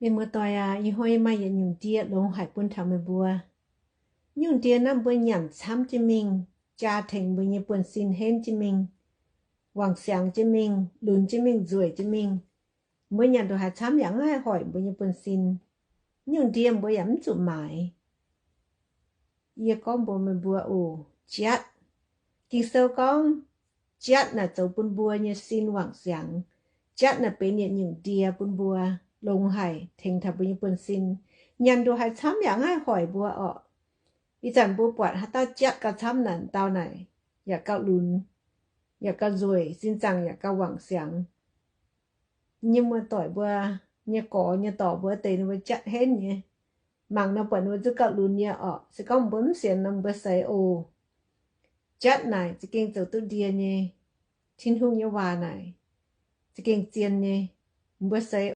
Mienh muoz-doic aac, ih hnoi yie maaih yietc nyungc ndie longx haic bun taux meih mbuo. Nyungc ndie naaiv mbuo nyanc camv jienv mingh, jaa tengx mbuo nyei buonv-sin henv jienv mingh, wangc siangx jienv mingh, lunx jienv mingh, nzueic jienv mingh. Mbuo nyanc ndongc haaix camv yaac mv haih hoic mbuo nyei buonv-sin. Nyungc ndie mbuo yaac mv zuqc maaiz. Yie gorngv mbuox meih mbuo oc, jatv. Ging-Sou gorngv jatv naaic zoux bun mbuo nyei sin wangc siangx. Jatv naaic benx yietc nyungc ndie bun mbuo longx haic, tengx taux mbuo nyei buonv-sin. Nyanc ndongc haaix camv yaac mv haih hoic mbuo orqc. Ih zanc mbuo buatc haaix dauh jatv gauh camv naaic, dauh naaic yaac gauh lunx, yaac gauh nzueic, sin zaangc yaac gauh wangc siangx. Nyei muoz-doic mbuo nyei gorx nyei dorc mbuo deix ninh mbuo jatv henv nyei. Mangc nor buatc ninh mbuo zungv gauh lunx nyei orqc. Se gorngv mbuo mv sienx nor mbuo seix oc. Jatv naaic za'gengh zoux duqv ndie nyei. Tin-Hungh nyei waac naaic za'gengh zien nyei. Mbuo seix